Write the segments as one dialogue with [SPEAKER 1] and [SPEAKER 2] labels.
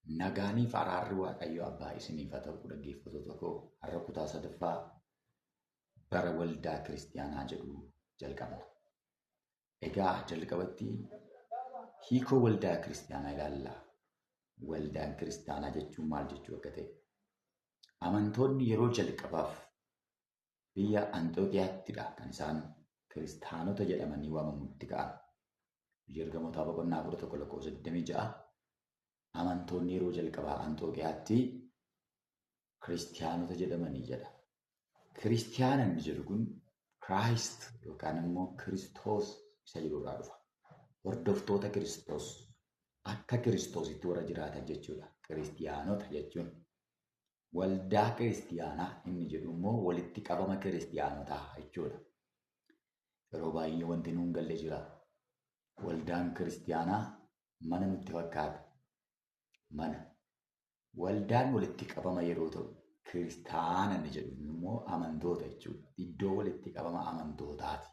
[SPEAKER 1] Nagaaniif araarri Waaqayyo Abbaa isiniif haa ta'u dhaggeeffattoota koo har'a kutaa sadaffaa bara waldaa kiristiyaanaa jedhu jalqabna. Egaa jalqabatti hiikoo waldaa kiristiyaanaa ilaalla. Waldaan kiristiyaanaa jechuun maal jechuu akka ta'e. Amantoonni yeroo jalqabaaf biyya Anxooqiyaattidha kan isaan kiristaanota jedhamanii waamamutti ka'an. Hojii Ergamootaa boqonnaa 11 lakkoofsa 26 amantoonni yeroo jalqabaa Anxooqiyaatti kiristiyaanota jedhamanii jedha. Kiristiyaana inni jedhu kun Kiraayist yookaan immoo Kiristoos isa jedhu irraa dhufa. Hordoftoota Kiristoos akka Kiristoositti warra jiraatan jechuudha. Kiristiyaanota jechuun. Waldaa kiristiyaanaa inni jedhu immoo walitti qabama kiristiyaanotaa jechuudha. Yeroo baay'ee wanti nuun galle jira. Waldaan kiristiyaanaa mana nutti fakkaata. Mana. Waldaan walitti qabama yeroo ta'u, kiristaana inni jedhu immoo amantoota jechuudha. Iddoo walitti qabama amantootaati.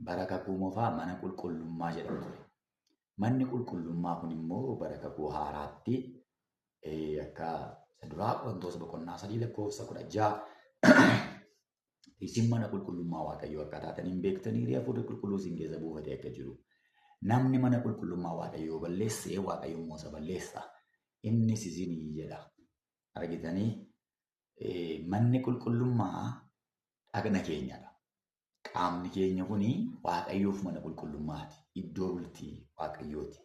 [SPEAKER 1] Bara kakuu moofaa mana qulqullummaa jedhama ture. Manni qulqullummaa kun immoo bara kakuu haaraatti akka isa duraa Qorontoos boqonnaa 3 lakkoofsa 16 isin mana qulqullummaa Waaqayyoo akka taatan hin beektanii hafuurri qulqulluu isin keessa buufatee akka jiru. Namni mana qulqullummaa Waaqayyoo balleesse Waaqayyo immoo isa balleessa. Innis isinii jedha. Argitanii manni qulqullummaa dhagna keenyadha. Qaamni keenya kuni Waaqayyoof mana qulqullummaati. Iddoo bultii Waaqayyooti.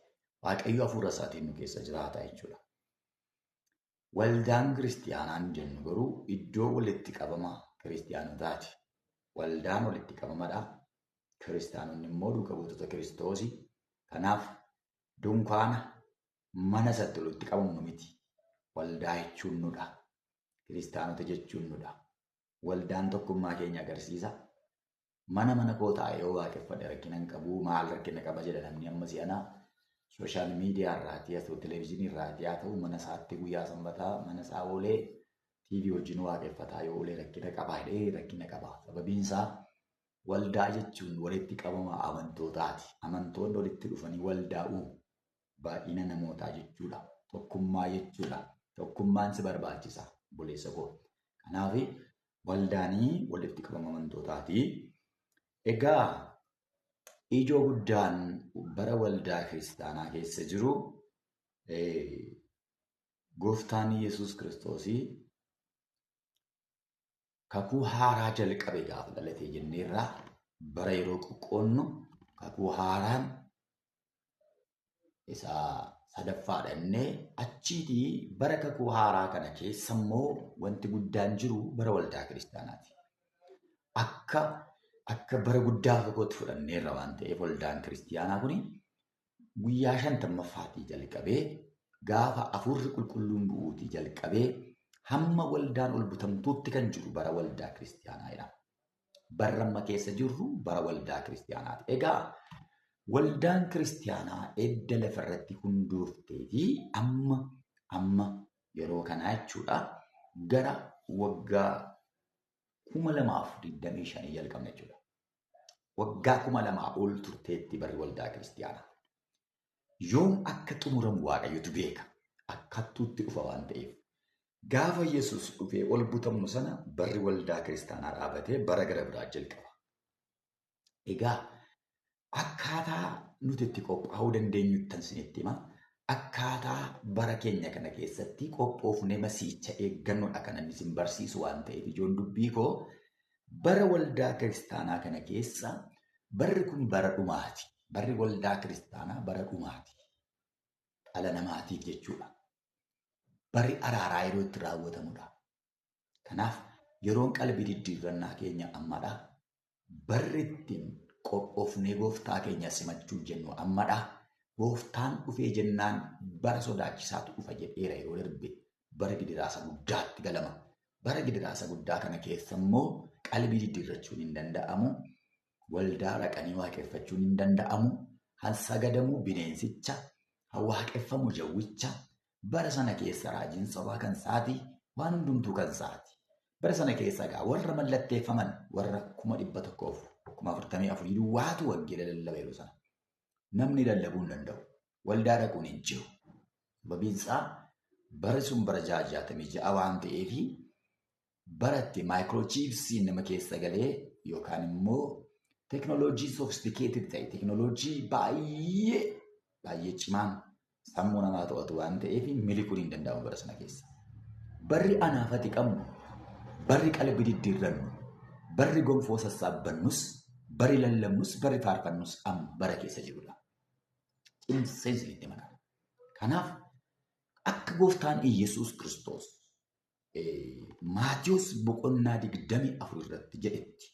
[SPEAKER 1] Waaqayyo hafuura isaatiin nu keessa jiraata jechuudha. Waldaan kiristiyaanaan jennu garuu iddoo walitti qabama kiristiyaanotaati. Waldaan walitti qabamadha. Kiristiyaanonni immoo duuka buutota Kiristoosi. Kanaaf dunkaana mana isatti walitti qabamnu miti. Waldaa jechuun nudha. Kiristiyaanota jechuun nudha. Waldaan tokkummaa keenya agarsiisa. Mana koo taa'ee yoo waaqeffadhe rakkina hin qabu, maal rakkina qaba jedha namni amma si'anaa. Sooshaal miidiyaa irraatii haa ta'u, televezyiinii irraatii haa ta'u, mana isaatti guyyaa sanbataa mana isaa oolee TV wajjin waaqeffataa yoo oolee rakkina qaba jedhee rakkina qaba. Sababiin isaa waldaa jechuun walitti qabama amantootaati. Amantoonni walitti dhufanii waldaa uumu. Baay'ina namootaa jechuudha. Tokkummaa jechuudha. Tokkummaan si barbaachisa obboleessa koo. Kanaaf waldaanii walitti qabama amantootaati. Egaa ijoo guddaan bara waldaa kiristaanaa keessa jiru gooftaan Yesuus Kiristoosii kakuu haaraa jalqabe gaafa dhalatee jenneerraa bara yeroo qoqqoonnu kakuu haaraan isa sadaffaadha innee achiitii bara kakuu haaraa kana keessa immoo wanti guddaan jiru bara waldaa kiristaanaati. Akka bara guddaa tokkotti fudhanneerra waan ta'eef waldaan kiristiyaanaa kuni guyyaa 50ffaatii jalqabee gaafa hafuurri qulqulluun bu'uutii jalqabee hamma waldaan ol butamtuutti kan jiru bara waldaa kiristiyaanaa jedhama. Barra amma keessa jirru bara waldaa kiristiyaanaati. Egaa waldaan kiristiyaanaa edda lafarratti hundooftee fi amma yeroo kanaa jechuudha gara waggaa 2025 jalqabna jechuudha. Waggaa 2000 ol turteetti barri waldaa kiristiyaanaa. Yoom akka xumuramu Waaqayyotu beeka. Akkattuutti dhufa waan ta'eef. Gaafa Yesuus dhufee ol butamnu sana barri waldaa kiristaanaa dhaabatee bara gara biraa jalqaba. Egaa akkaataa nuti itti qophaa'uu dandeenyuttan isinitti hima. Akkaataa bara keenya kana keessatti qophoofnee masiicha eeggannoodha kan inni isin barsiisu waan ta'eef ijoon dubbii koo bara waldaa kiristaanaa kana keessa barri kun bara dhumaati. Barri waldaa kiristaanaa bara dhumaati. Dhala namaatiif jechuudha. Barri araaraa yeroo itti raawwatamudha. Kanaaf yeroon qalbii diddiirrannaa keenya ammadha. Barri ittiin qophoofnee gooftaa keenya simachuuf jennu ammadha. Gooftaan dhufee jennaan bara sodaachisaatu dhufa jedheera yeroo darbe bara gidiraasa guddaatti galama. Bara gidiraasa guddaa kana keessa immoo qalbii diddiirrachuun hin danda'amu. Waldaa dhaqanii waaqeffachuun hin danda'amu. Han sagadamu bineensicha, han waaqeffamu jawwicha. Bara sana keessa raajiin sobaa kan saati, waan hundumtuu kan saati. Bara sana keessa egaa warra mallatteeffaman warra 144,000 duwwaatu wangeela lallaba yeroo sana. Namni lallabuu hin danda'u. Waldaa dhaquun hin jiru. Sababiin isaa barri sun bara 66 waan ta'eef baratti maayikiroochiipsiin nama keessa galee yookaan immoo teekinooloojii soofistikeetid ta'e teekinooloojii baay'ee baay'ee cimaan sammuu namaa to'atu waan ta'eef miliquun hin danda'amu bara sana keessa. Barri anaafati qabnu, barri qalbii diddiirrannu, barri gonfoo sassaabbannus, barri lallabnus, barri faarfannus amma bara keessa jirudha. Cimsee isinitti maqaa. Kanaaf akka gooftaan Iyyasuus Kiristoos Maatiyus boqonnaa 24 irratti jedhetti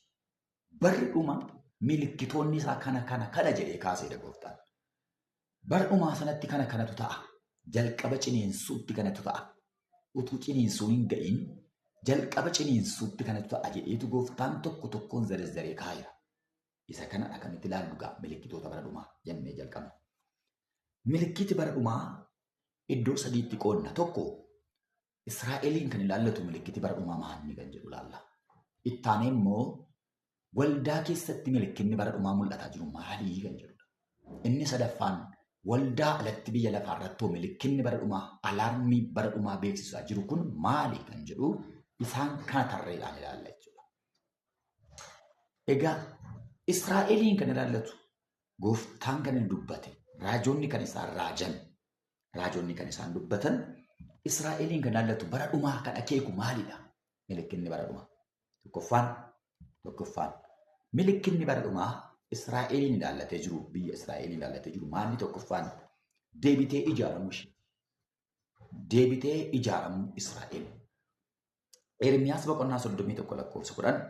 [SPEAKER 1] barri dhuma milikkitoonni isaa kana kana kana jedhee kaaseedha gooftaan. Bara dhumaa sanatti kana kanatu ta'a. Jalqaba ciniinsuutti kanatu ta'a. Utuu ciniinsuun hin ga'iin jalqaba ciniinsuutti kanatu ta'a jedheetu gooftaan tokko tokkoon zarezzaree kaa'eera. Isa kana akkamitti ilaallu gaa milikkitoota bara dhumaa jennee jalqabna. Milikkiti bara dhumaa iddoo sadiitti qoodna. Tokko Israa'eliin kan ilaallatu milikkiti bara dhumaa maali kan jedhu ilaalla. Ittaanee immoo waldaa keessatti milikkinni bara dhumaa mul'ataa jiru maalii kan jedhudha. Inni sadaffaan waldaa alatti biyya lafaa irratti milikkinni bara dhumaa alaarmii bara dhumaa beeksisaa jiru kun maali kan jedhu isaan kana tarreedhaan ilaalla jechuudha. Egaa Israa'eliin kan ilaallatu gooftaan kan inni dubbate raajonni kan isaan raajan raajonni kan isaan dubbatan Israa'eliin kan ilaallatu bara dhumaa kan akeeku maalidha? Milikkinni bara dhumaa. Tokkoffaan milikkinni bara dhumaa Israa'eliin ilaallatee jiru biyya Israa'eliin ilaallatee jiru maalli tokkoffaan deebitee ijaaramuu ishee. Deebitee ijaaramuu Israa'el. Ermiyaas boqonnaa 31 lakkoofsa 10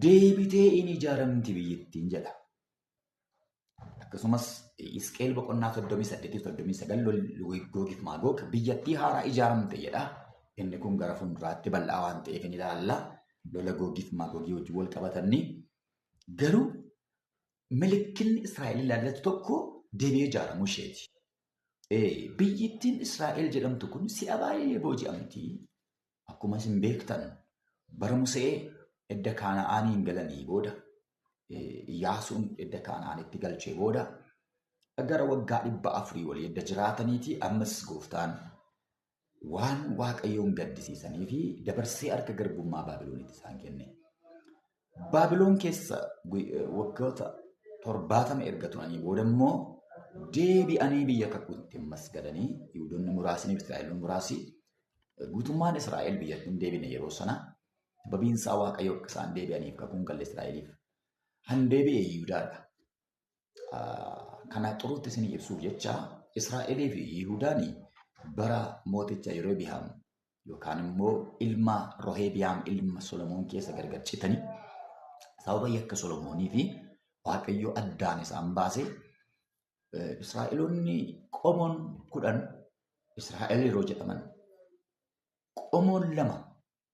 [SPEAKER 1] deebitee in ijaaramti biyyattiin jedha. Akkasumas Hisqeel boqonnaa 38 39 Googiif Maagoog biyyattii haaraa ijaaramte jedha. Inni kun gara fuulduraatti bal'aa waan ta'eef ni ilaalla. Lola Googiif Maagoogii wajjin wal qabatanii garuu milikkinni Israa'el ilaallatu tokko deebi'ee ijaaramuu isheeti. Biyyittiin Israa'el jedhamtu kun si'a baay'ee booji'amti. Akkuma isin beektan bara Musee edda Kana'aaniin galanii booda Iyyaasuun edda Kana'aanitti galchee booda gara waggaa 400 walii edda jiraataniiti ammas gooftaan waan Waaqayyoon gaddisiisanii fi dabarsee harka garbummaa Baabiloonitti isaan kenne. Baabiloon keessa waggoota 70 erga turanii booda immoo deebi'anii biyya kakuutti ammas galanii Yihudoonni muraasni Israa'eloonni muraasni guutummaan Israa'el biyyatti hin deebine yeroo sana sababiin isaa Waaqayyo akka isaan deebi'aniif kakuun galle Israa'eliif han deebi'e Yihudaadha. Kana xuruutti isinii ibsuuf jecha Israa'elii fi Yihudaan bara mooticha Yerobi'aam yookaan immoo ilma Roheebiyaam ilma Solomoon keessa gargar citanii sababa yakka Solomoonii fi Waaqayyo addaan isaan baase Israa'eloonni qomoon 10 Israa'el yeroo jedhaman qomoon 2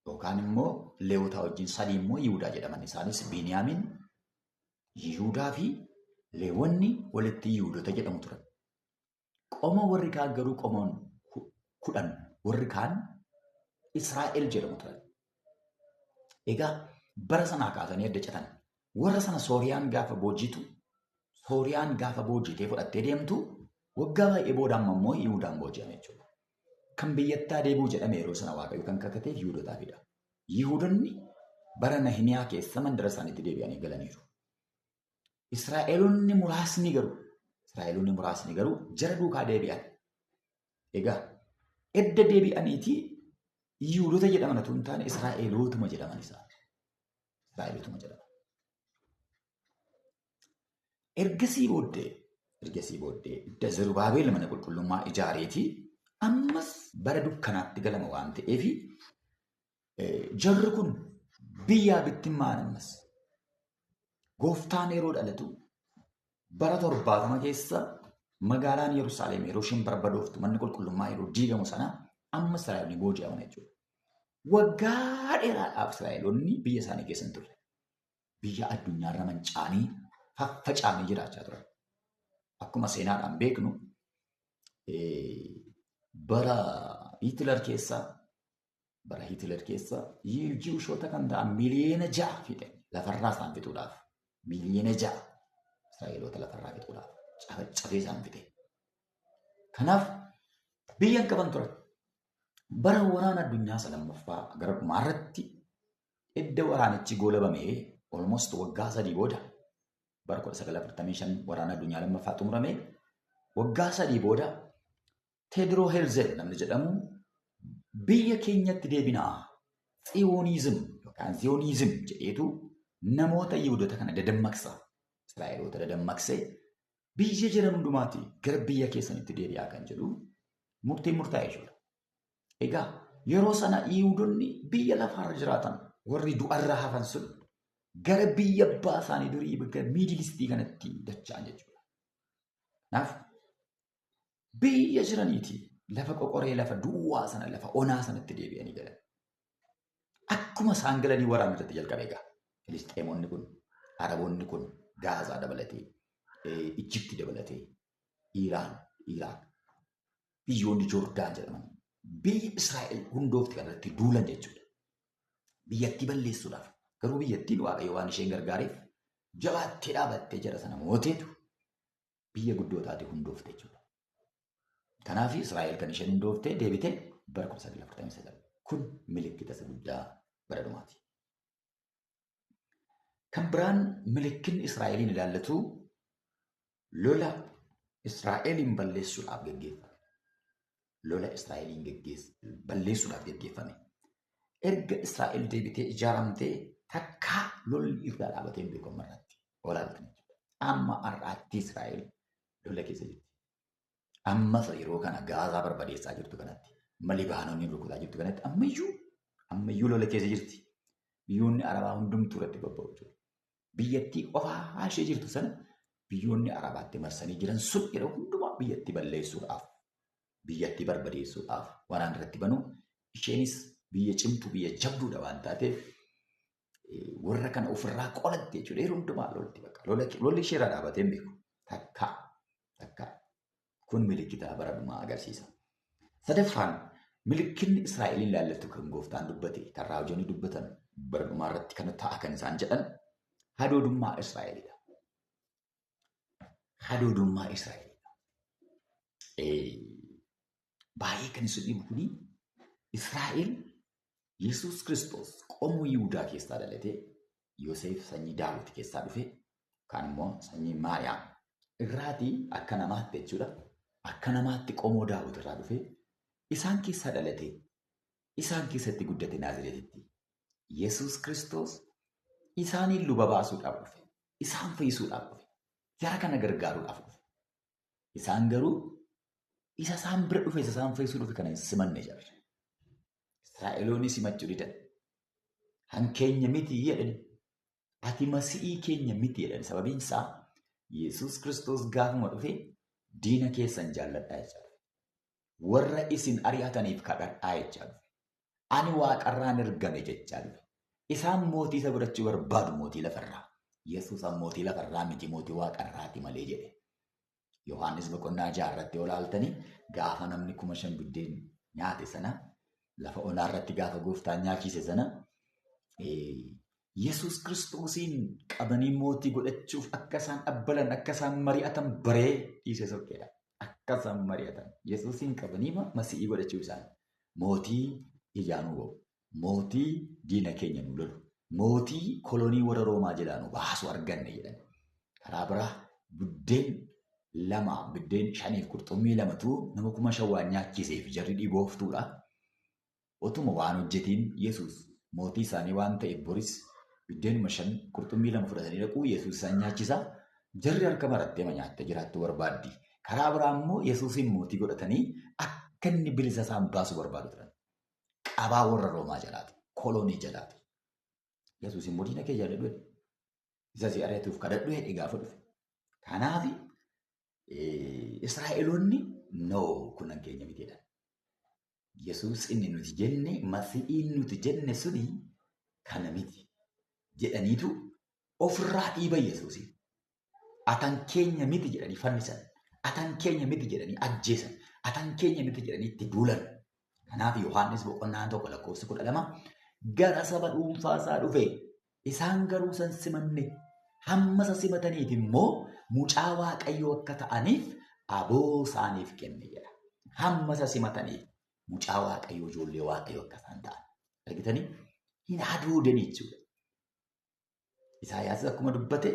[SPEAKER 1] yookaan immoo Leewotaa wajjin 3 immoo Yihudaa jedhaman. Isaanis Biiniyaamiin, Yihudaa fi Leewwanni walitti Yihudota jedhamu turan. Qomoo warri kaan garuu qomoon 10 warri kaan Israa'el jedhamu turan. Egaa bara sanaa kaasanii adda citan. Warra sana Sooriyaan gaafa boojitu, Sooriyaan gaafa boojitee fudhattee deemtu waggaa baay'ee booda amma immoo Yihudaan booji'ame jechuudha. Kan biyyattaa deebi'u jedhame yeroo sana Waaqayyo kan kakateef Yihudotaafidha. Yihudonni bara Nahimiyaa keessa mandara isaaniitti deebi'anii galaniiru. Israa'eloonni muraasni garuu jara duukaa deebi'an. Egaa edda deebi'aniitii Yihudota jedhaman otoo hin taane Israa'elootuma jedhaman isaan. Israa'elootuma jedhaman. Ergasii booddee edda Zerubaabel mana qulqullummaa ijaareetii ammas bara dukkanaatti galama waan ta'eef jarri kun biyyaa bittimmaan ammas gooftaan yeroo dhalatu bara 70 keessa magaalaan Yerusaalem yeroo isheen barbadooftu manni qulqullummaa yeroo diigamu sana amma Israa'eloonni booji'aman jechuudha. Waggaa dheeraadhaaf Israa'eloonni biyya isaanii keessa hin turre. Biyya addunyaarra manca'anii faffaca'anii jiraachaa turan. Akkuma seenaadhaan beeknu bara Hitler keessa Jiwushoota kan ta'an 6 miliyoona fixe lafarraa isaan fixuudhaaf 6 miliyoona Israa'eloota lafarraa fixuudhaaf cafee isaan fixe. Kanaaf biyya hin qaban turan. Bara waraana addunyaa isa lammaffaa gara dhumaarratti edda waraanichi goolabamee almost waggaa 3 booda bara 1945 waraana addunyaa lammaffaa xumuramee waggaa 3 booda Teedroo Heerzel namni jedhamu biyya keenyatti deebinaa Tsiyoonizim yookaan Ziyoonizim jedheetu namoota Yihudoota kana dadammaqsa. Israa'eloota dadammaqsee biyya jiran hundumaatti gara biyya keessanitti deebi'aa kan jedhu murtiin murtaa'e jechuudha. Egaa yeroo sana Yihudoonni biyya lafaarra jiraatan warri du'arraa hafan sun gara biyya abbaa isaanii durii bakka miidilistii kanatti dacha'an jechuudha. Kanaaf biyya jiraniiti lafa qoqoree lafa duwwaa sana lafa onaa sanatti deebi'anii galan. Akkuma isaan galanii waraana irratti jalqabe egaa Filisxeemonni kun, Araboonni kun Gaazaa dabalatee, Ijipti dabalatee, Iraan, Iraaq, biyyoonni Joordaan jedhaman biyya Israa'el hundoofte kanarratti duulan jechuudha. Biyyattii balleessuudhaaf. Garuu biyyattiin Waaqayyo waan isheen gargaareef jabaattee dhaabattee jara sana mooteetu biyya guddoo taate hundoofte jechuudha. Kanaaf Israa'el kan isheen hundoofte deebitee bara 1949. Kun milikkita isa guddaa bara dhumaati. Kan biraan milikkinni Israa'eliin ilaallatu lola Israa'eliin balleessuudhaaf geggeeffame. Lola Israa'eliin balleessuudhaaf geggeeffame. Erga Israa'el deebitee ijaaramtee takkaa lolli irraa dhaabatee hin beeku amma irratti. Olaaltan jechuudha. Amma har'aatti Israa'el lola keessa jirti. Ammas yeroo kana Gaazaa barbadeessaa jirtu kanatti, amma Libaanooniin rukutaa jirtu kanatti ammayyuu lola keessa jirti. Biyyoonni Arabaa hundumtuu irratti bobba'u jechuudha. Biyyattii qofaa ishee jirtu sana biyyoonni Arabaatti marsanii jiran sun yeroo hundumaa biyyattii balleessuudhaaf, biyyattii barbadeessuudhaaf waraana irratti banu. Isheenis biyya cimtuu, biyya jabduudha waan taateef warra kana ofirraa qolatte jechuudha. Yeroo hundumaa lolti bakka. Lolli isheerraa dhaabatee hin beeku. Takkaa. Takkaa. Kun milikkita bara dhumaa agarsiisa. Sadaffaan milikkinni Israa'eliin ilaallatu kan gooftaan dubbate, kan raajonni dubbatan bara dhumaa irratti kan ta'a kan isaan jedhan hadoodummaa Israa'elidha. Hadoodummaa Israa'elidha. Baay'ee kan isin dhibu kuni Israa'el Yesuus Kiristoos qomoo Yihudaa keessaa dhalatee Yoseef sanyii Daawit keessaa dhufe yookaan immoo sanyii Maariyaam irraatii akka namaatti jechuudha. Akka namaatti qomoo Daawit irraa dhufe isaan keessaa dhalatee isaan keessatti guddate Naazreetitti. Yesuus Kiristoos isaaniin luba baasuudhaaf dhufe. Isaan fayyisuudhaaf dhufe. Jara kana gargaaruudhaaf dhufe. Isaan garuu isa isaan bira dhufe, isa isaan fayyisuu dhufe kana hin simanne jarre. Israa'eloonni simachuu didan. Hankeenya miti jedhani. Ati masi'ii keenya miti jedhani. Sababiin isaa Yesuus Kiristoos gaafuma dhufe diina keessan jaalladhaa jechaa dhufe. Warra isin ari'ataniif kadhadhaa jechaa dhufe. Ani waaqarraan ergame jechaa dhufe. Isaan mootii isa godhachuu barbaadu mootii lafarraa. Yesuus mootii lafarraa miti mootii waaqarraati malee jedhe. Yohaannis boqonnaa 6 irratti ol aaltanii gaafa namni 5,000 biddeen nyaate sana lafa onaa irratti gaafa gooftaan nyaachise sana Yesuus Kiristoosiin qabanii mootii godhachuuf akka isaan abbalan akka isaan mari'atan baree dhiisee sokkeedha. Akka isaan mari'atan Yesuusiin qabanii masi'ii godhachuuf isaan mootii ijaanuu ba'u, mootii diina keenya nu lolu, mootii kolonii warra Roomaa jalaa nu baasu arganne jedhan. Karaa biraa biddeen 2, biddeen 5 qurxummii 2tu nama 5,000 waan nyaachiseef jarri dhibooftuudha. Otuma waan hojjetiin Yesuus mootii isaanii waan ta'eef boris biddeenuma 5 qurxummii 2 fudhatanii dhaquu Yesuus isaan nyaachisa. Jarri harka marattee ma nyaattee jiraattu barbaaddi. Karaa biraa immoo Yesuusiin mootii godhatanii akka inni bilisa isaan baasu barbaadu turan. Qabaa warra Roomaa jalaati. Kolonii jalaati. Yesuus immoo diina kee jaalladhu jedhe. Isa si ari'atuuf kadhadhu jedhe gaafa dhufe. Kanaaf Israa'eloonni noo kunan keenya miti jedhan. Yesuus inni nuti jenne, masi'iin nuti jenne suni kana miti jedhaniitu ofirraa dhiiban Yesuusiin. Atan keenya miti jedhanii fannisan. Atan keenya miti jedhanii ajjeesan. Atan keenya miti jedhanii itti duulan. Kanaaf Yohaannis boqonnaa 1 lakkoofsa 12 gara saba dhuunfaa isaa dhufe. Isaan garuu san simanne. Hamma isa simataniif immoo mucaa Waaqayyoo akka ta'aniif aboo isaaniif kenne jedha. Hamma isa simataniif mucaa Waaqayyoo, ijoollee Waaqayyoo akka isaan ta'an. Argitanii? Hin hadoodanii jechuudha. Isaayyaas akkuma dubbate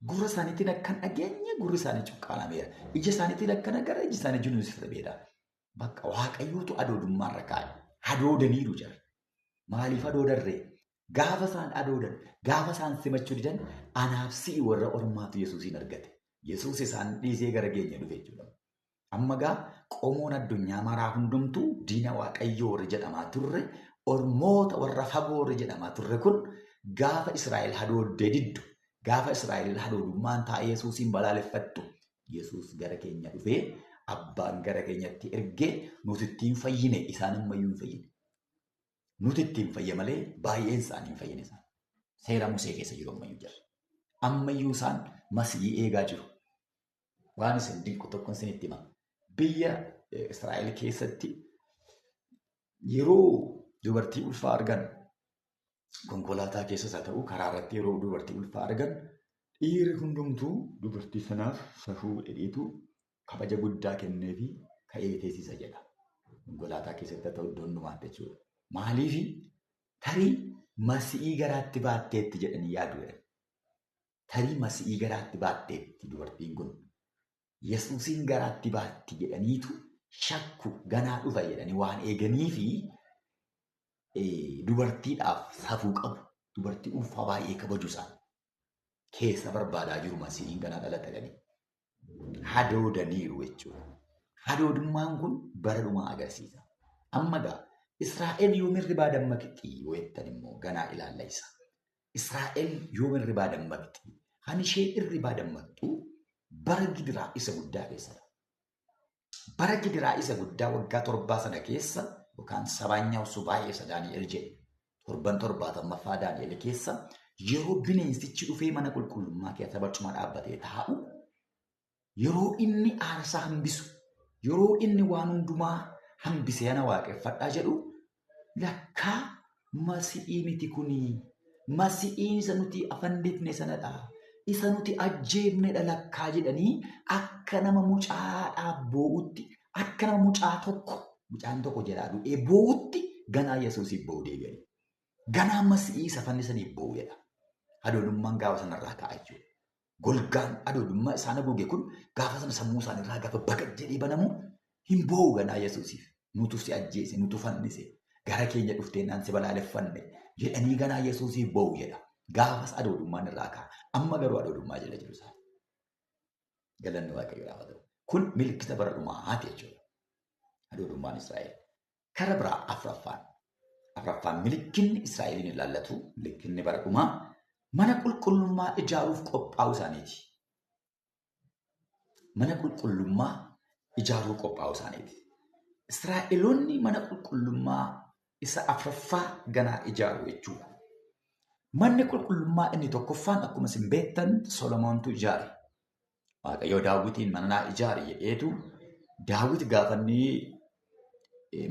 [SPEAKER 1] gurra isaaniitiin akka hin dhageenye gurri isaanii cuqqaalameera. Ija isaaniitiin akka hin agarre iji isaanii junuunsifameera. Bakka Waaqayyootu hadoodummaarra kaa'e. Hadoodaniiru jira. Maaliif hadoodarree? Gaafa isaan hadoodan, gaafa isaan simachuu didan anaaf si'i warra ormaatu Yesuusiin argate. Yesuus isaan dhiisee gara keenya dhufe jechuudha. Amma gaa qomoon addunyaa maraa hundumtuu diina Waaqayyoo warri jedhamaa turre, ormoota warra fagoo warri jedhamaa turre kun gaafa Israa'el hadooddee diddu, gaafa Israa'el hadoodummaan taa'ee Yesuusiin balaaleffattu, Yesuus gara keenya dhufee abbaan gara keenyatti ergee nuti ittiin fayyine, isaan ammayyuu hin fayyine. Nuti ittiin fayye malee baay'een isaanii hin fayyine isaan. Seera Musee keessa jiru ammayyuu jira. Ammayyuu isaan Masiihii eegaa jiru. Waan isin dinqu tokko isinitti hima. Biyya Israa'el keessatti yeroo dubartii ulfaa argan, konkolaataa keessas haa ta'u karaa irratti yeroo dubartii ulfaa argan, dhiirri hundumtuu dubartii sanaaf safuu jedheetu kabaja guddaa kenneefi ka'ee teessisa jedha. Konkolaataa keessatti haa ta'u iddoo hundumaatti jechuudha. Maaliif tarii Masiihii garaatti baatteetti jedhanii yaadu jedhan. Tarii Masiihii garaatti baatteetti dubartiin kun Yesuusiin garaatti baatti jedhaniitu shakku ganaa dhufa jedhanii waan eeganiifi dubartiidhaaf safuu qabu. Dubartii ulfaa baay'ee kabaju isaan. Keessa barbaadaa jiru Masiihiin ganaa dhalata jedhanii. Hadoodaniiru jechuudha. Hadoodummaan kun bara dhumaa agarsiisa. Amma gaa Israa'el yoom hirribaa dammaqxi yoo jettan immoo ganaa ilaalla isa. Israa'el yoom hirribaa dammaqxi? Kan isheen hirribaa dammaqxu bara gidiraa isa guddaa keessadha. Bara gidiraa isa guddaa waggaa 7 sana keessa yookaan sabaanyaa osoo baay'ee isa Daani'el jedhe torban 70ffaa Daani'el keessa yeroo bineensichi dhufee mana qulqullummaa keessa barcuma dhaabbatee taa'u, yeroo inni aarsaa hambisu, yeroo inni waan hundumaa hambisee ana waaqeffadhaa jedhu, lakkaa Masiihii miti kuni. Masiihiin isa nuti afandifne sanadha. Isa nuti ajjeefnedha lakkaa jedhanii akka nama mucaadhaaf boo'utti, akka nama mucaa tokko, mucaan tokko jalaa du'ee boo'utti ganaa Yesuusiif boo'u deebi'anii. Ganaa Masiihii isa fannisaniif boo'u jedha. Hadoodummaan gaafa sanarraa ka'a jechuudha. Golgaan hadoodummaa isaan haguuge kun gaafa sana sammuu isaaniirraa gaafa baqaq jedhee banamu hin boo'u ganaa Yesuusiif. Nutu si ajjeese, nutu fannise, gara keenya dhufteenaan si balaaleffanne jedhanii ganaa Yesuusiif boo'u jedha. Gaafas hadoodummaan irraa ka'a. Amma garuu hadoodummaa jala jiru isaan. Galanni Waaqayyoodhaaf haa ta'u. Kun milikkita bara dhumaati jechuudha. Hadoodummaan Israa'el. Kara biraa afraffaan. Afraffaan milikkinni Israa'eliin ilaallatu, milikkinni bara dhumaa mana qulqullummaa ijaaruuf qophaa'uu isaaniiti. Mana qulqullummaa ijaaruu qophaa'uu isaaniiti. Israa'eloonni mana qulqullummaa isa afraffaa ganaa ijaaru jechuudha. Manni qulqullummaa inni tokkoffaan akkuma isin beektan Solomoontu ijaare. Waaqayyo Daawitiin mana naa ijaari jedheetu Daawit gaafa inni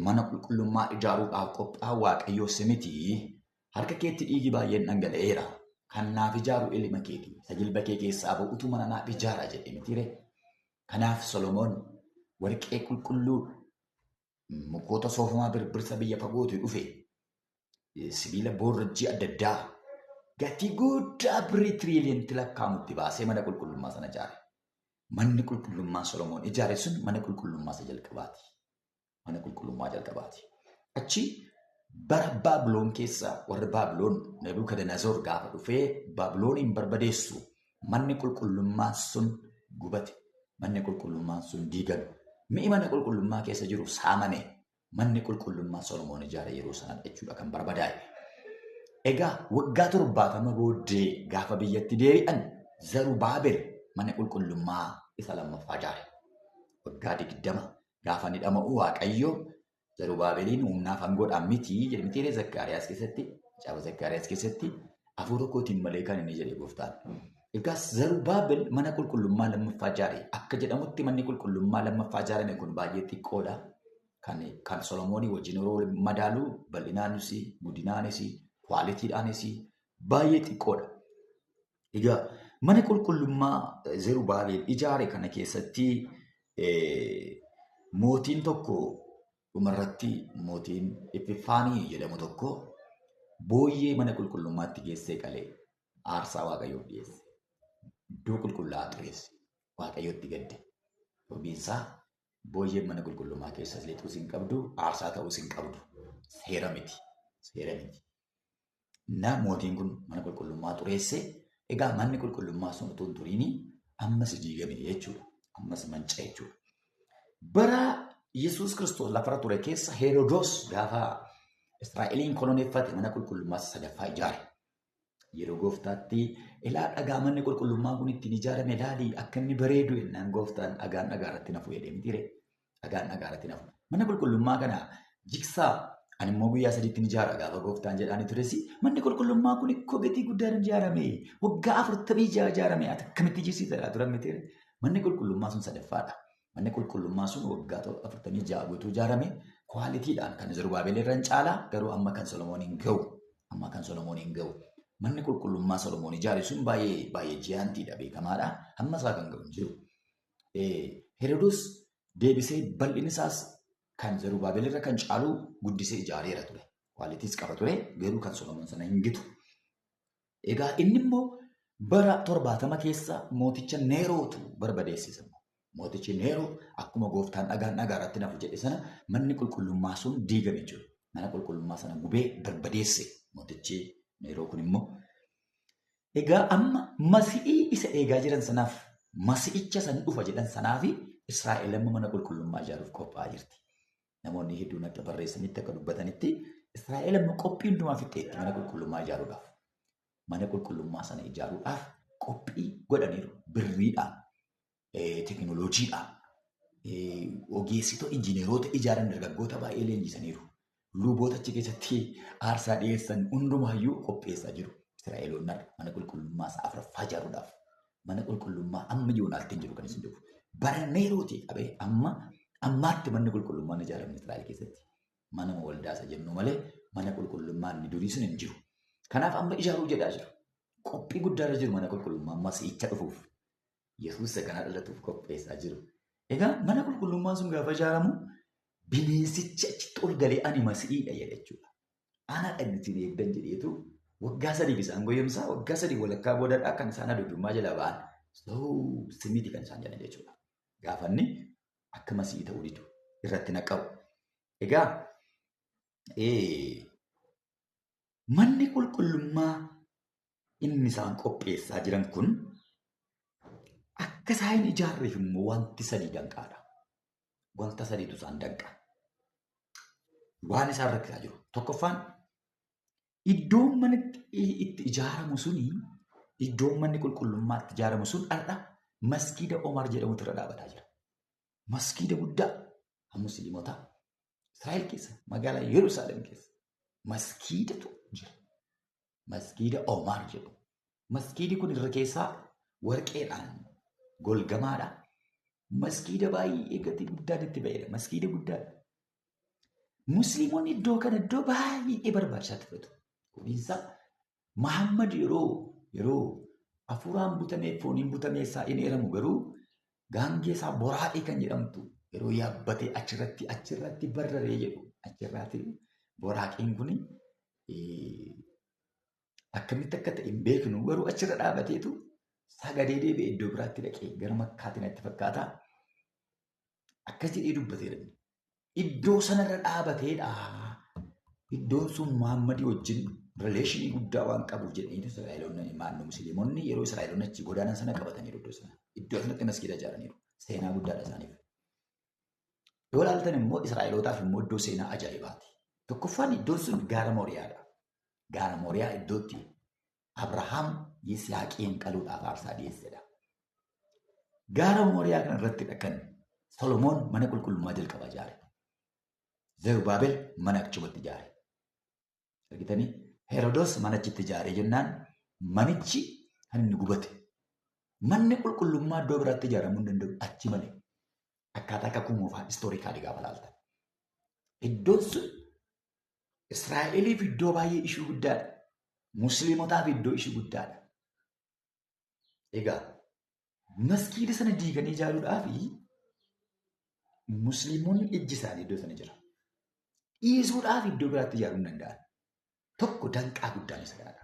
[SPEAKER 1] mana qulqullummaa ijaaruudhaaf qophaa'u Waaqayyo si miti. Harka keetti dhiigi baay'een dhangala'eera. Kan naaf ijaaru ilma keeti. Isa jilba kee keessaa ba'utu mana naaf ijaara jedhe mitiire. Kanaaf Solomoon warqee qulqulluu mukoota soofamaa birbirsa biyya fagootii dhufe sibiila boorrajjii adda addaa gatii guddaa birrii tiriliyoonitti lakkaa'amutti baasee mana qulqullummaa sana ijaare. Manni qulqullummaa Solomoon ijaare sun mana qulqullummaa isa jalqabaati. Mana qulqullummaa jalqabaati. Achi bara Baabiloon keessa warri Baabiloon Nebukadnezoor gaafa dhufee Baabilooniin barbadeessu manni qulqullummaa sun gubate. Manni qulqullummaa sun diigame. Mi'i mana qulqullummaa keessa jiru saamame. Manni qulqullummaa Solomoon ijaare yeroo sana jechuudha kan barbadaa'e. Egaa waggaa 70 booddee gaafa biyyatti deebi'an Zarubaabel mana qulqullummaa isa lammaffaa ijaare. Waggaa 20 gaafa inni dhama'u Waaqayyo Zarubaabeliin humnaaf aangoodhaan miti jedhe mitiiree Zakkaariyaas keessatti, macaafa Zakkaariyaas keessatti hafuura kootiin malee kan inni jedhe gooftaan. Egaa Zarubaabel mana qulqullummaa lammaffaa ijaare. Akka jedhamutti manni qulqullummaa lammaffaa ijaarame kun baay'ee xiqqoodha. Kan Solomoonii wajjin yeroo madaalu bal'inaanis, guddinaanis, kwaalitiidhaanis baay'ee xiqqoodha. Egaa mana qulqullummaa Zarubaabel ijaare kana keessatti Mootiin tokko dhumarratti mootiin Eppifaanii jedhamu tokko booyyee mana qulqullummaatti geessee qalee aarsaa Waaqayyoof dhiyeesse. Iddoo qulqullaa'aa xureesse. Waaqayyootti gadde. Sababiin isaa booyyeen mana qulqullummaa keessas lixuus hin qabdu, aarsaa ta'uus hin qabdu. Seera miti. Seera miti. Na mootiin kun mana qulqullummaa xureesse. Egaa manni qulqullummaa sun utuu hin turiin ammas diigame jechuudha. Ammas manca'e jechuudha. Bara Yesuus Kiristoos lafarra ture keessa Herodoos gaafa Israa'eliin koloneeffate mana qulqullummaa sadaffaa ijaare. Yeroo gooftaatti ilaa dhagaa manni qulqullummaa kun ittiin ijaarame ilaali akka inni bareedu jennaan gooftaan dhagaan dhagaa irratti nafu jedhee mitiire. Dhagaan dhagaa irratti nafu. Mana qulqullummaa kana jigsaa ani immoo guyyaa sadiitti ijaara gaafa gooftaan jedhaanii tures manni qulqullummaa kun ikkoo gatii guddaan ijaarame waggaa 46 ijaarame ati akkamitti jigsiisa turan mitiire. Manni qulqullummaa sun sadaffaadha. Manni qulqullummaa sun waggaa 46 guutuu ijaarame kwaalitiidhaan kan Zerubaabel irra hin caalaa garuu amma kan Solomoon hin ga'u. Amma kan Solomoon hin ga'u. Manni qulqullummaa Solomoon ijaare sun baay'ee baay'ee jiyaantiidha beekamaadha. Hamma isaa kan ga'u hin jiru. Herodoos deebisee bal'inni isaas kan Zerubaabel irra kan caalu guddisee ijaareera ture. Kwaalitiis qaba ture garuu kan Solomoon sana hin gitu. Egaa inni immoo bara 70 keessa mooticha Neerootu barbadeessise. Mootichi Neeroo akkuma gooftaan dhagaan dhagaa irratti nafu jedhe sana manni qulqullummaa sun diigame jechuudha. Mana qulqullummaa sana gubee barbadeesse mootichi Neeroo kun immoo. Egaa amma masi'ii isa eegaa jiran sanaaf masi'icha san dhufa jedhan sanaaf Israa'el amma mana qulqullummaa ijaaruuf qophaa'aa jirti. Namoonni hedduun akka barreessanitti akka dubbatanitti Israa'el amma qophii hundumaa fixxeetti mana qulqullummaa ijaaruudhaaf. Mana qulqullummaa sana ijaaruudhaaf qophii godhaniiru birriidhaan, teekinooloojiidhaan, ogeessitoota injineeroota ijaaran dargaggoota baay'ee leenjisaniiru. Luboota achi keessatti aarsaa dhiyeessan hundumaayyuu qopheessaa jiru. Israa'eloonni mana qulqullummaa isaa afuraffaa ijaaruudhaaf mana qulqullummaa amma yoonaatti hin jiru kan isin dhufu. Bara Neerootii qabee amma ammaatti manni qulqullummaan ijaaramne Israa'el keessatti. Mana waldaa isa jennu malee mana qulqullummaa inni durii sun hin jiru. Kanaaf amma ijaaruu jedhaa jiru. Qophii guddaarra jiru mana qulqullummaa masiicha dhufuuf. Yesuus isa kana dhalatuuf qopheessaa jiru. Egaa mana qulqullummaan sun gaafa ijaaramu bineensichi achitti ol galee ani masiidha jedha jechuudha. Ana dha ittiin eegdan jedheetu waggaa 3 isaan goyyomsaa waggaa 3 walakkaa boodadhaa kan isaan adudummaa jala ba'an. Simiti kan isaan jedhan jechuudha. Gaafa inni akka masii ta'uu didu irratti naqabu. Egaa manni qulqullummaa inni isaan qopheessaa jiran kun akka isaan hin ijaarreef immoo wanti sadii danqaadha. Wanta sadiitu isaan danqa. Waan isaan rakkisaa jiru. Tokkoffaan iddoon manni itti ijaaramu suni iddoon manni qulqullummaa itti ijaaramu sun har'a maskiida Omar jedhamutu irra dhaabataa jira. Maskiida guddaa musliimota Israa'el keessa magaalaa Yerusaalem keessa maskiidatu jira. Maskiida Omar jedhu. Maskiidi kun irra keessaa warqeedhaan golgamaadha. Maskiida baay'ee gatii guddaan itti ba'edha. Maskiida guddaadha. Musliimonni iddoo kana iddoo baay'ee barbaachisaa fudhatu. Kunis Muhammad yeroo hafuuraan butamee fooniin butamee isaa hin eeramu garuu gaangee isaa boraa'ee kan jedhamtu yeroo yaabbatee achirratti bararee jedhu achirraati boraaqeen kun akkamitti akka ta'e hin beeknu garuu achirra dhaabateetu sagadee deebi'ee iddoo biraatti dhaqee gara Makkaatti natti fakkaata. Akkas jedhee dubbateera. Iddoo sanarra dhaabateedha. Iddoon sun Muhammadii wajjin rileeshinii guddaa waan qabuuf jedhanii Israa'eloonni maannoo Musliimonni yeroo Israa'eloonni achi godaanan sana qabataniiru iddoo sana. Iddoo sanatti maskiida ijaaraniiru. Seenaa guddaadha isaaniif. Yoo ilaaltan immoo Israa'elootaaf immoo iddoo seenaa ajaa'ibaati. Tokkoffaan iddoon sun gaara Mooriyaadha. Gaara Mooriyaa iddootti Abrahaam Yisihaaqiin qaluudhaaf aarsaa dhiyeessedha. Gaara Mooriyaa kana irrattidha kan Solomoon mana qulqullummaa jalqaba ijaare. Zerubaabel mana achumatti ijaare. Argitanii Herodoos mana achitti ijaaree jennaan manichi kan inni gubate. Manni qulqullummaa iddoo biraatti ijaaramuu hin danda'u achi malee. Akkaataa kakuu moofaa istoorikaalii gaafa ilaaltan. Iddoon sun Israa'eliif iddoo baay'ee ishuu guddaadha. Musliimotaaf iddoo ishuu guddaadha. Egaa maskiida sana diiganii ijaaruudhaaf Musliimonni ijji isaanii iddoo sana jira. Dhiisuudhaaf iddoo biraatti ijaaruu hin danda'an. Tokko danqaa guddaan isa kanadha.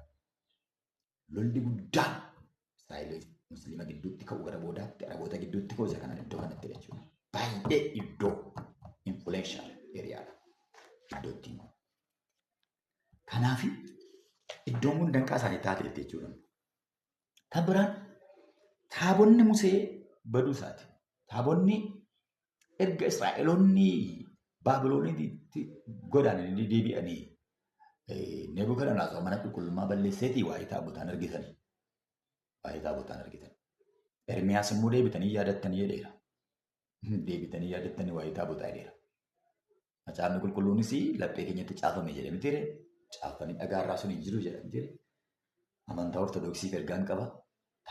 [SPEAKER 1] Lolli guddaan Israa'el Musliima gidduutti ka'u gara boodaatti, Araboota gidduutti ka'u isa kanadha iddoo kanatti jechuudha. Baay'ee iddoo influential areaadha. Iddoo ittiin. Kanaaf iddoon kun danqaa isaanii taateetti jechuudha. Kan biraan taabonni Musee baduu isaati. Taabonni erga Israa'eloonni Baabiloonitti godaananii deebi'anii Nebukadnezar mana qulqullummaa balleesseetii waa'ee taabotaan argitanii. Waa'ee taabotaan argitan. Ermiyaas immoo deebitanii yaadattanii jedheera. Deebitanii yaadattanii waa'ee taabotaa jedheera. Macaafni qulqulluunis laphee keenyatti caafame jedhame mitiire. Caafanii dhagaarraa sun hin jiru jedhame mitiire. Amantaa Ortodoksii ergaan qaba.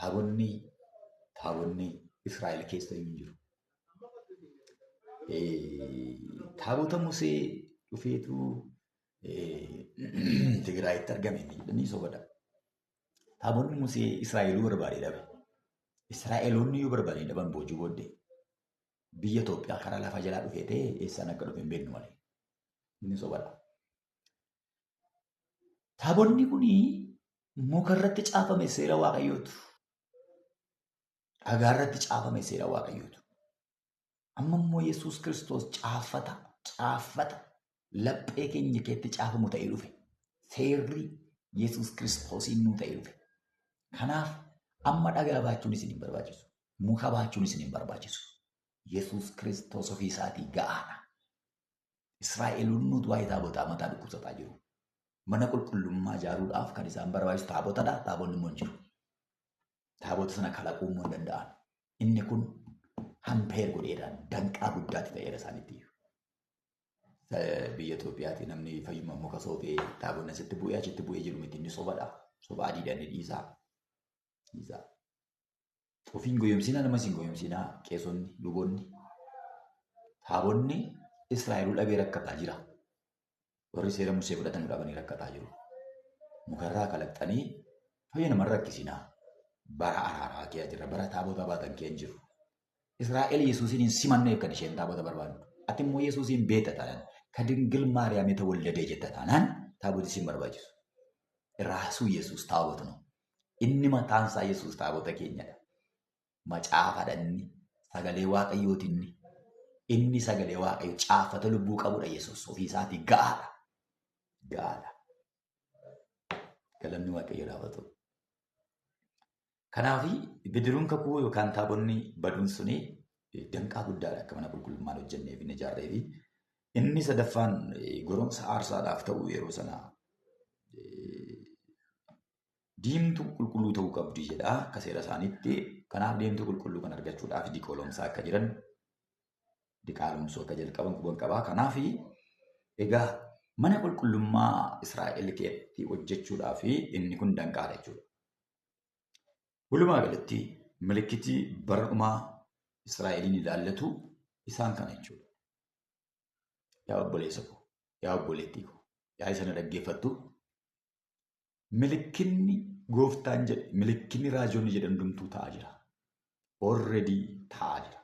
[SPEAKER 1] Taabonni Israa'el keessa hin jiru. Taabota Musee dhufeetu Tigraayitti argame jedhanii sobadha. Taabonni Musee Israa'eluu barbaadee dhabe. Israa'eloonni yoo barbaadee dhaban boojuu booddee biyya Itoophiyaa karaa lafa jalaa dhufee ta'e eessaan akka dhufe hin beeknu malee. Inni sobadha. Taabonni kuni mukarratti caafame seera Waaqayyootu. Dhagaarratti caafame seera Waaqayyootu. Amma immoo Yesuus Kiristoos caaffata laphee keenya keessatti caafamu ta'ee dhufe. Seerri Yesuus Kiristoosiin nuu ta'ee dhufe. Kanaaf amma dhagaa baachuun isin hin barbaachisu. Muka baachuun isin hin barbaachisu. Yesuus Kiristoos ofii isaatii ga'aadha. Israa'eloonni waa'ee taabotaa mataa dhukkubsataa jiru. Mana qulqullummaa ijaaruudhaaf kan isaan barbaachisu taabotadha. Taabonni immoo hin jiru. Taabota sana kalaquu immoo hin danda'an. Inni kun hampeer godheera. Danqaa guddaatti ta'eera isaanitti. Biyya Itoophiyaatti namni fayyuma muka soofee taabonni asitti bu'ee achitti bu'ee jiru miti. Inni sobadha. Soba adiidhaan ni dhiisaa. Dhiisaa. Ofiin goyoomsinaa namas hin goyoomsinaa qeesonni, luboonni. Taabonni Israa'eluu dhabee rakkataa jira. Warri seera Musee fudhatan dhabanii rakkataa jiru. Mukarraa kalaqxanii fayya namarra rakkisinaa. Bara araaraa kee jira. Bara taabota baatan kee hin jiru. Israa'el Yesuusiin hin simanneef kan isheen taabota barbaaddu. Ati immoo Yesuusiin beekta taanaan, kan Dingil Maariyaam tawalladee jetta taanaan taaboti sin barbaachisu. Raasuu Yesuus taabota no. Inni mataan isaa Yesuus taabota keenyadha. Macaafadha inni. Sagalee Waaqayyooti inni. Inni sagalee Waaqayyoo caafata lubbuu qabudha Yesuus. Ofii isaatii ga'aadha. Ga'aadha. Galanni Waaqayyoo dhaabatu. Kanaaf bidiruun kakuu yookaan taabonni baduun suni danqaa guddaadha akka mana qulqullummaan hojjenneef hin ijaarreefi. Inni sadaffaan goromsa aarsaadhaaf ta'u yeroo sana diimtuu qulqulluu ta'uu qabdi jedha akka seera isaaniitti. Kanaaf diimtuu qulqulluu kan argachuudhaaf diqoolomsaa akka jiran diqaalomsuu akka jalqaban quban qabaa. Kanaaf egaa mana qulqullummaa Israa'el keessatti hojjechuudhaaf inni kun danqaadha jechuudha. Walumaa galatti milikitii bara dhumaa Israa'eliin ilaallatu isaan kana jechuudha. Yaa obboleessa koo, yaa obboleettii koo, yaa isa na dhaggeeffattu. Milikinni gooftaan jedhe, milikinni raajonni jedhan hundumtuu ta'aa jira. Already ta'aa jira.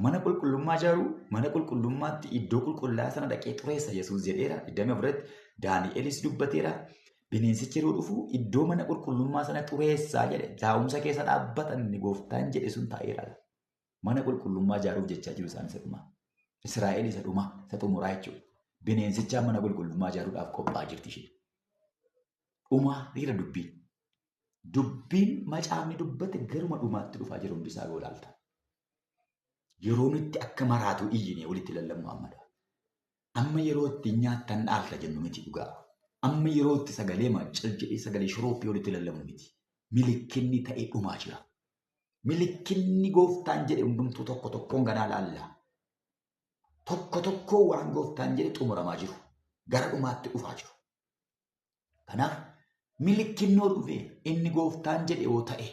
[SPEAKER 1] Mana qulqullummaa ijaaruu, mana qulqullummaatti iddoo qulqullaa'aa sana dhaqee xureessa Yesuus jedheera. 24 Daani'elis dubbateera. Bineensichi yeroo dhufu iddoo mana qulqullummaa sana xureessaa jedhe. Taa'umsa keessa dhaabbatan gooftaan jedhe sun taa'eera. Mana qulqullummaa ijaaruuf jechaa jiru isaan isa dhumaa. Israa'el isa dhumaa, isa xumuraa jechuudha. Bineensichaa mana qulqullummaa ijaaruudhaaf qophaa'aa jirti isheen. Dhumaa dhiira dubbiin. Dubbiin macaafni dubbate garuma dhumaatti dhufaa jiru hundi isaa yoo ilaalta. Yeroo nutti akka maraatu iyyinee walitti lallabnu ammadha. Amma yeroo itti nyaattan dhaalta jennu miti dhugaa. Amma yeroo itti sagalee cal jedhee sagalee shorooppii walitti lallabnu miti. Milikinni ta'ee dhumaa jira. Milikinni gooftaan jedhe hundumtuu tokko tokkoon ganaa laalla. Tokko tokkoon waan gooftaan jedhe xumuramaa jiru. Gara dhumaatti dhufaa jiru. Kanaaf milikinnoo dhufee inni gooftaan jedhe yoo ta'e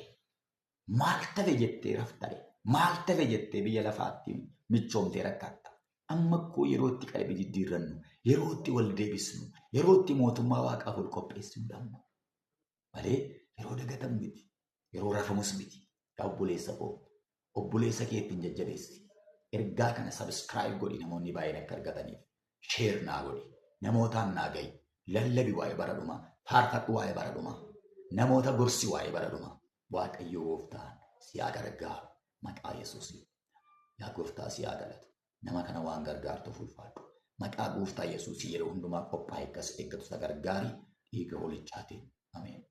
[SPEAKER 1] maal tafe jettee raftare? Maal tafe jettee biyya lafaatti michoomtee rakkatta? Amma koo yeroo itti qalbii jijjiirrannu, yeroo itti wal deebisnu, yeroo itti mootummaa waaqaaf wal qopheessinu amma. Malee yeroo dagatamu miti, yeroo rafamus miti. Yaa obboleessa koo, obboleessa kee ittiin jajjabeessi. Ergaa kana subscribe godhi namoonni baay'een akka argataniif. Share naa godhi. Namootaan naa gahi. Lallabi waa'ee bara dhumaa. Faarfadhu waa'ee bara dhumaa. Namoota gorsi waa'ee bara dhumaa. Waaqayyo gooftaan si haa gargaaru. Maqaa Yesuusiin. Yaa gooftaa si haa galatu. Nama kana waan gargaartuuf ulfaadhu. Maqaa gooftaa Yesuusii yeroo hundumaa qophaa'e akkas eeggatu isa gargaari. Dhiiga hoolichaatiin. Ameen.